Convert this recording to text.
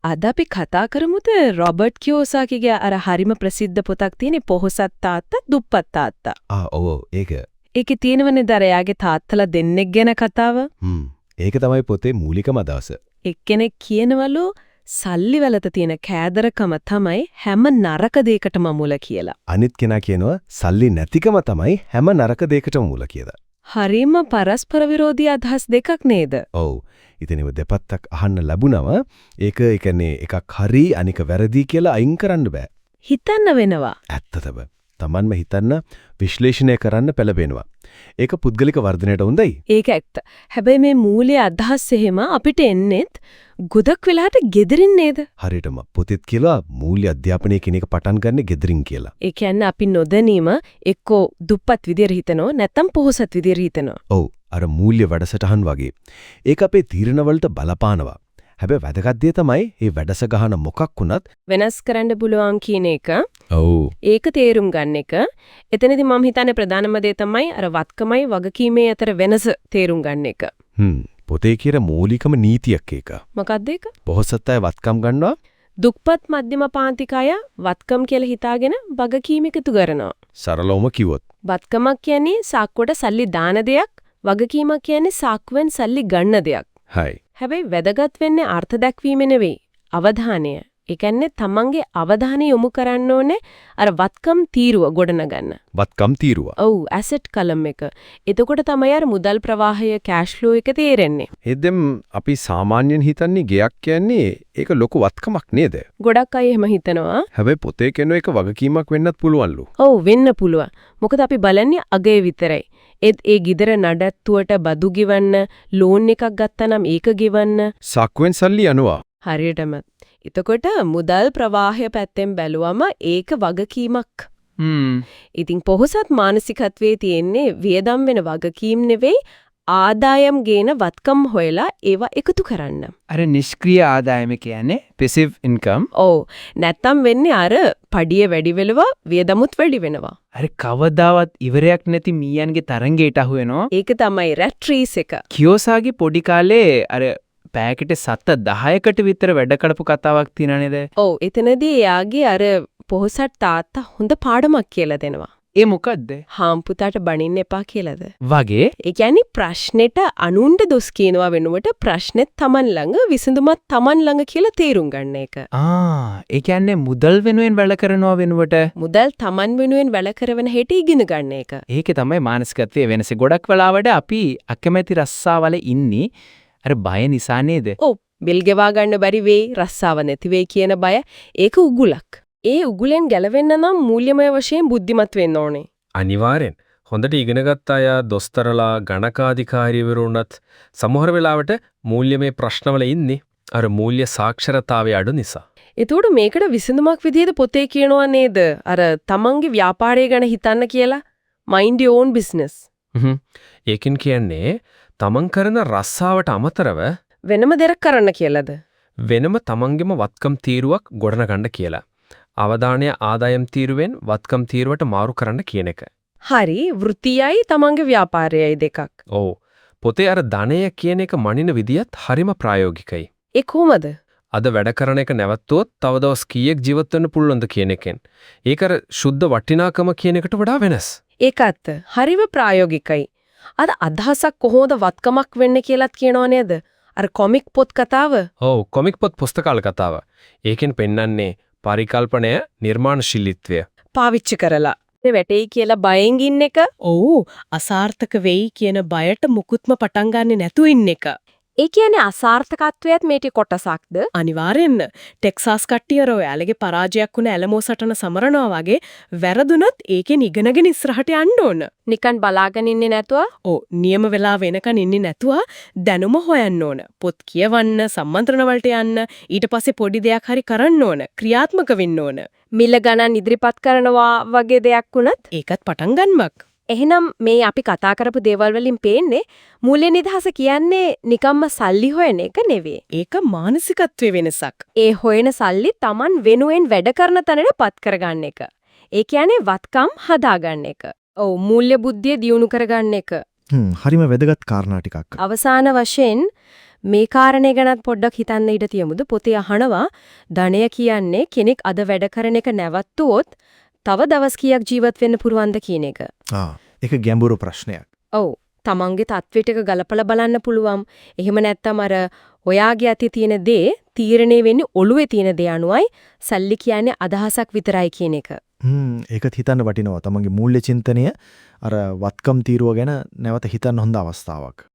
අද අපි කතා කරමුද රොබර්ට් කියෝසාකිගේ අර හරිම ප්‍රසිද්ධ පොතක් තියෙන පොහොසත් තාත්තා දුප්පත් තාත්තා. ආ ඔව් ඔව් ඒක. ඒකේ තියෙනවනේ අර එයාගේ තාත්තලා දෙන්නෙක් ගැන කතාව. හ්ම්. ඒක තමයි පොතේ මූලිකම අදහස. එක්කෙනෙක් කියනවලු සල්ලි වලට තියෙන කෑදරකම තමයි හැම නරක දෙයකටම මුල කියලා. අනිත් කෙනා කියනවා සල්ලි නැතිකම තමයි හැම නරක දෙයකටම මුල කියලා. හරිම පරස්පර විරෝධී අදහස් දෙකක් නේද? ඔව්. ඉතින් ඒව දෙපැත්තක් අහන්න ලැබුණම ඒක ඒ කියන්නේ එකක් හරි අනික වැරදි කියලා අයින් කරන්න බෑ. හිතන්න වෙනවා. ඇත්තටම. තමන්ම හිතන්න විශ්ලේෂණය කරන්න පෙළඹෙනවා. ඒක පුද්ගලික වර්ධනයට හොඳයි. ඒක ඇත්ත. හැබැයි මේ මූල්‍ය අදහස් එහෙම අපිට එන්නෙත් ගොඩක් වෙලාට ගෙදරින් නේද? හරියටම පොතෙත් කියලා මූල්‍ය අධ්‍යාපනය කියන එක පටන් ගන්න ගෙදරින් කියලා. ඒ කියන්නේ අපි නොදැනීම එක්කෝ දුප්පත් විදියට හිතනවා නැත්තම් පොහොසත් විදියට හිතනවා. ඔව්. අර මූල්‍ය වැඩසටහන් වගේ. ඒක අපේ තීරණ වලට බලපානවා. හැබැයි වැදගත් දේ තමයි මේ වැඩසටහන මොකක් වුණත් වෙනස් කරන්න පුළුවන් කියන එක. ඔව්. ඒක තේරුම් ගන්න එක. එතනදී මම හිතන්නේ ප්‍රධානම දේ තමයි අර වත්කමයි වගකීමේ අතර වෙනස තේරුම් ගන්න එක. හ්ම්. පොතේ කියන මූලිකම නීතියක් ඒක. මොකක්ද ඒක? පොහොසත් අය වත්කම් ගන්නවා. දුප්පත් මධ්‍යම පාන්තික අය වත්කම් කියලා හිතාගෙන වගකීම් එකතු කරනවා. සරලවම කිව්වොත් වත්කමක් කියන්නේ සාක්කුවට සල්ලි දාන දෙයක්, වගකීමක් කියන්නේ සාක්කුවෙන් සල්ලි ගන්න දෙයක්. හයි. හැබැයි වැදගත් වෙන්නේ අර්ථ දැක්වීම නෙවෙයි, අවධානය. ඒ කියන්නේ තමන්ගේ අවධානය යොමු කරන්න ඕනේ අර වත්කම් තීරුව ගොඩනගන්න. වත්කම් තීරුව. ඔව්, ඇසෙට් කලම් එක. එතකොට තමයි අර මුදල් ප්‍රවාහය කෑෂ් ෆ්ලෝ එක තේරෙන්නේ. හෙද්දෙම් අපි සාමාන්‍යයෙන් හිතන්නේ ගෙයක් කියන්නේ ඒක ලොකු වත්කමක් නේද? ගොඩක් අය එහෙම හිතනවා. හැබැයි පොතේ කියන එක වගකීමක් වෙන්නත් පුළුවන්ලු. ඔව්, වෙන්න පුළුවන්. මොකද අපි බලන්නේ අගය විතරයි. ඒත් ඒ ගෙදර නඩත්තුවට බදු ගෙවන්න, ලෝන් එකක් ගත්තා නම් ඒක ගෙවන්න. සාක්කුවෙන් සල්ලි යනවා. හරියටම. එතකොට මුදල් ප්‍රවාහය පැත්තෙන් බැලුවම ඒක වගකීමක්. ඉතින් පොහොසත් මානසිකත්වයේ තියෙන්නේ වියදම් වෙන වගකීම් නෙවෙයි, ආදායම් ගේන වත්කම් හොයලා ඒවා එකතු කරන්න. අර නිෂ්ක්‍රීය ආදායම කියන්නේ passive income. ඔව්. නැත්තම් වෙන්නේ අර පඩිය වැඩි වෙනවා, වියදමුත් වැඩි වෙනවා. අර කවදාවත් ඉවරයක් නැති මීයන්ගේ තරංගයට අහු වෙනවා. ඒක තමයි රැට් රේස් එක. කියෝසාගේ පොඩි කාලේ අර පැයකට සත 10කට විතර වැඩ කරපු කතාවක් තියෙනා නේද? ඔව්, එතනදී එයාගේ අර පොහොසත් තාත්තා හොඳ පාඩමක් කියලා දෙනවා. ඒ මොකද්ද? හාම්පුතාට බනින්න එපා කියලාද? වගේ. ඒ කියන්නේ ප්‍රශ්නෙට අනුන්ට දොස් කියනවා වෙනුවට ප්‍රශ්නෙත් තමන් ළඟ විසඳුමත් තමන් ළඟ කියලා තේරුම් ගන්න එක. ආ, ඒ කියන්නේ මුදල් වෙනුවෙන් වැඩ කරනවා වෙනුවට මුදල් තමන් වෙනුවෙන් වැඩ කරවන හැටි ඉගෙන ගන්න එක. ඒකේ තමයි මානසිකත්වයේ වෙනස. ගොඩක් වෙලාවට අපි අකමැති රස්සාවල ඉන්නේ අර බය නිසා නේද? ඔව්, බිල් ගෙවා ගන්න බැරි වෙයි, රස්සාව නැති වෙයි කියන බය ඒක උගුලක්. ඒ උගුලෙන් ගැලවෙන්න නම් මූල්‍යමය වශයෙන් බුද්ධිමත් වෙන්න ඕනේ. අනිවාර්යෙන්. හොඳට ඉගෙනගත්ත අය දොස්තරලා ගණකාධිකාරීවරු වුණත් සමහර වෙලාවට මූල්‍යමය ප්‍රශ්නවල ඉන්නේ අර මූල්‍ය සාක්ෂරතාවය අඩු නිසා. එතකොට මේකට විසඳුමක් විදිහට පොතේ කියනවා නේද? අර තමන්ගේ ව්‍යාපාරය ගැන හිතන්න කියලා. Mind your own business. හ්ම්. ඒකෙන් කියන්නේ තමන් කරන රස්සාවට අමතරව වෙනම දෙයක් කරන්න කියලාද? වෙනම තමන්ගේම වත්කම් තීරුවක් ගොඩනගන්න කියලා. අවධානය ආදායම් තීරුවෙන් වත්කම් තීරුවට මාරු කරන්න කියන එක. හරි, වෘත්තියයි තමන්ගේ ව්‍යාපාරයයි දෙකක්. ඔව්. පොතේ අර ධනය කියන එක මනින විදියත් හරිම ප්‍රායෝගිකයි. ඒ කොහොමද? අද වැඩ කරන එක නැවතුවොත් තව දවස් කීයක් ජීවත් වෙන්න පුළුවන්ද කියන එකෙන්. ඒක අර සුද්ධ වටිනාකම කියන එකට වඩා වෙනස්. ඒකත් හරිම ප්‍රායෝගිකයි. අර අදහසක් කොහොමද වත්කමක් වෙන්නේ කියලාත් කියනව නේද? අර කොමික් පොත් කතාව. ඔව්, කොමික් පොත් පුස්තකාල කතාව. ඒකෙන් පෙන්වන්නේ පරිකල්පනය නිර්මාණශීලීත්වය. පාවිච්චි කරලා. වැටෙයි කියලා බයෙන් ඉන්න එක. ඔව්, අසාර්ථක වෙයි කියන බයට මුකුත්ම පටන් ගන්නෙ නැතුව ඉන්න එක. ඒ කියන්නේ අසාර්ථකත්වයත් මේකේ කොටසක්ද? අනිවාර්යෙන්ම ටෙක්සාස් කට්ටිය අර ඔයාලගේ පරාජයක් වුණ ඇලමෝ සටන සමරනවා වගේ වැරදුනත් ඒකෙන් ඉගෙනගෙන ඉස්සරහට යන්න ඕන. නිකන් බලාගෙන ඉන්නේ නැතුව? ඔව්, නියම වෙලාව වෙනකන් ඉන්නේ නැතුව දැනුම හොයන්න ඕන. පොත් කියවන්න, සම්මන්ත්‍රණ වලට යන්න, ඊට පස්සේ පොඩි දෙයක් හරි කරන්න ඕන. ක්‍රියාත්මක වෙන්න ඕන. මිල ගණන් ඉදිරිපත් කරනවා වගේ දෙයක් වුණත් ඒකත් පටන් ගන්නමක්. එහෙනම් මේ අපි කතා කරපු දේවල් වලින් පේන්නේ මූල්‍ය නිදහස කියන්නේ නිකම්ම සල්ලි හොයන එක නෙවෙයි. ඒක මානසිකත්වයේ වෙනසක්. ඒ හොයන සල්ලි තමන් වෙනුවෙන් වැඩ කරන තැනට පත් කරගන්න එක. ඒ කියන්නේ වත්කම් හදාගන්න එක. ඔව්, මූල්‍ය බුද්ධිය දියුණු කරගන්න එක. හරිම වැදගත් කාරණා ටිකක්. අවසාන වශයෙන් මේ කාරණේ ගැනත් පොඩ්ඩක් හිතන්න ඉඩ තියමුද? පොතේ අහනවා ධනය කියන්නේ කෙනෙක් අද වැඩ කරන එක නැවතුවොත් තව දවස් කීයක් ජීවත් වෙන්න පුළුවන්ද කියන එක. ආ ඒක ගැඹුරු ප්‍රශ්නයක්. ඔව්. තමන්ගේ තත්ත්වයට එක ගලපලා බලන්න පුළුවන්. එහෙම නැත්නම් අර ඔයාගේ අතේ තියෙන දේ තීරණය වෙන්නේ ඔළුවේ තියෙන දේ අනුවයි. සල්ලි කියන්නේ අදහසක් විතරයි කියන එක. ඒකත් හිතන්න වටිනවා. තමන්ගේ මූල්‍ය චින්තනය අර වත්කම් තීරුව ගැන නැවත හිතන්න හොඳ අවස්ථාවක්.